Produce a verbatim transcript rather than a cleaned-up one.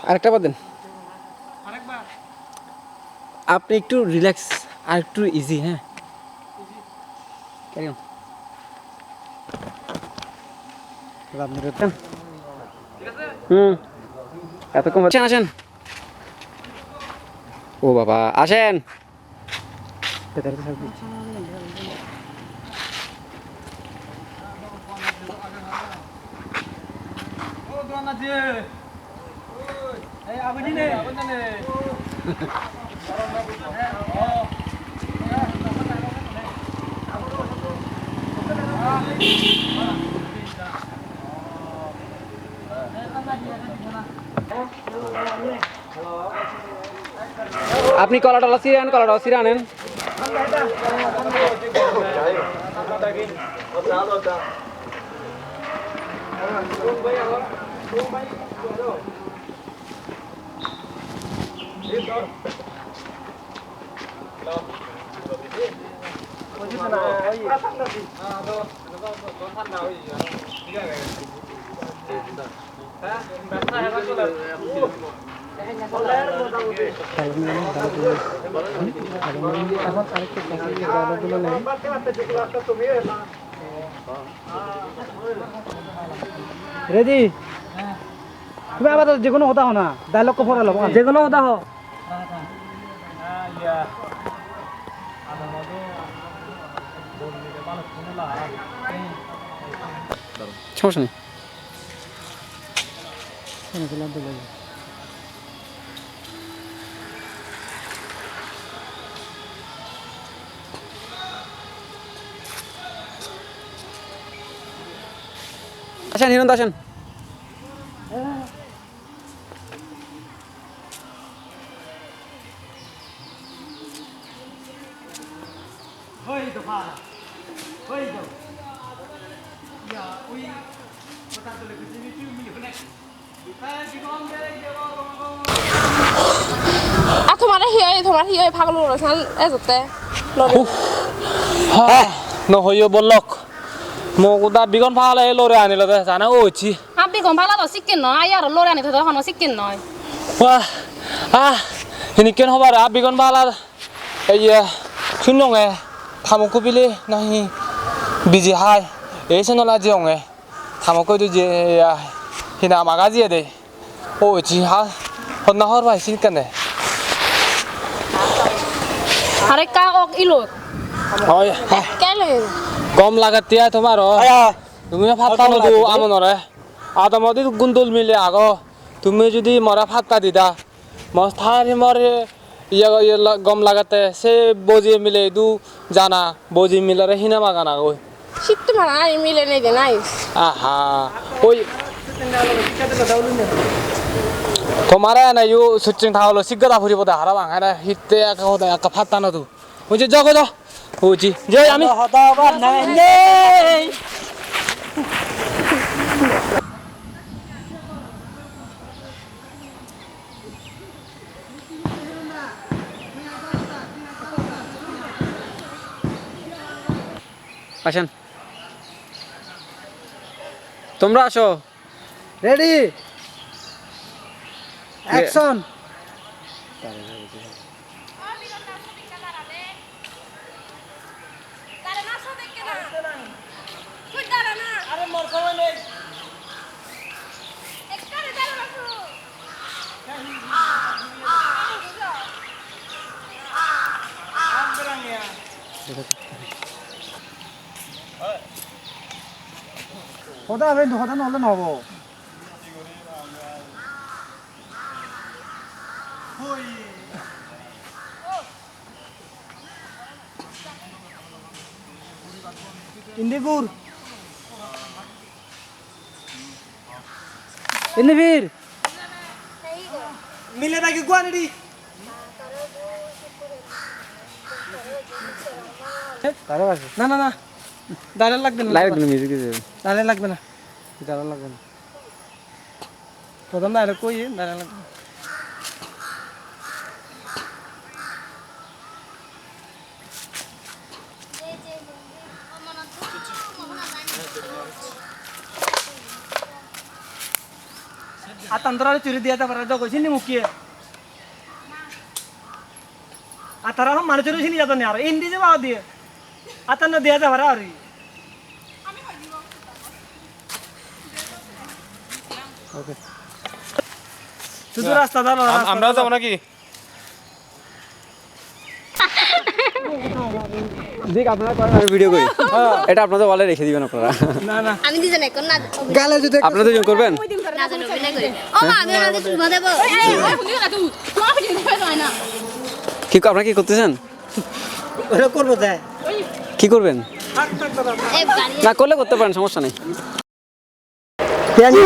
আরেকটা বাদ দেন। আপনি একটু রিল্যাক্স, আর একটু ইজি, হ্যাঁ। Carry on. হুম। এতক্ষণ হচ্ছে। আসেন, আসেন। ও বাবা, আসেন। আপনি কলা টলা ছিঁড়ে আনেন, কলা টলা ছিঁড়ে আনেন। Ready? তুমি আবার যে কোনো কথা হো না, ডায়লগ কো পরে লো। যে কোনো কথা হো। সমস্যা নেই। আসেন, হিরণ দা, আসেন। A tomare hi oi, tomar hi oi, pagol guri san ejotte. Lori. Uff. Ha, no hoyo bolok. Mo kuda bigon pale lore anilo de, jana ochi. A bigon pala do sikken noi, ai aro lore ani to hono sikken noi. Wah, ah, hinikken hobar a bigon pala. Ei ye, sunnonge, thamukko bile nahi biji hai. Ei senola jeyonge. Thamukko idu je, ya, hina maga jiyede. O, ji ha, honna hor pai sikkene. Arekka ok ilot. Oi, ha. Kele. Gom lagette ai tomaro. Aya. Tumi patta no do amonore. Adamodi gundul mile ago. Tumi judi more patta dida. Mostar hi more iye, iye la-, gom lagette, se boji mile idu jana, boji milere hina magana goi. Sittu mara ai mile nei de nai. Aha. Oi. Tomare na yu suching thaulo sigga da phuribo da harabang, hana hitte ekka hoda ekka patta no du. Oi je, jago ja. Oi je, je ami. Hoda hoda abar nei, nei. Action. তোমরা আসো। Ready? Action. Hoda hobe hintu hoda no hole no hobo. Indi gur. Indi phir. Mile bagi guan di. Tare bagi. Na, na, na. Direct lagbe na. Direct music dibe. Direct lagbe na. Direct lagbe na. Prothom direct koi, direct lagbe na. Atan tora churi diya ta para do koi sini mukye. Atara hon mane churi sini jadon aro. Indi je ba diye. Atan no diya ta para ari. Okay. Sudu rasta dalo. আম- আমরাও যাবো নাকি? দিক আপনারা করেন, আমি ভিডিও করি। এটা আপনাদের ওয়ালে রেখে দিবেন আপনারা। না না। আমি দুজনে এখন না। গালে যদি আপনারা দুজন করবেন? না জানো, অভিনয় করি। ও মা, আমি ওনাদের চুমা দেবো। কি আপনারা কি করতেছেন? ওরা করবো তাই। কি করবেন? এ, গান না করলে করতে পারেন, সমস্যা নেই। কি জানো?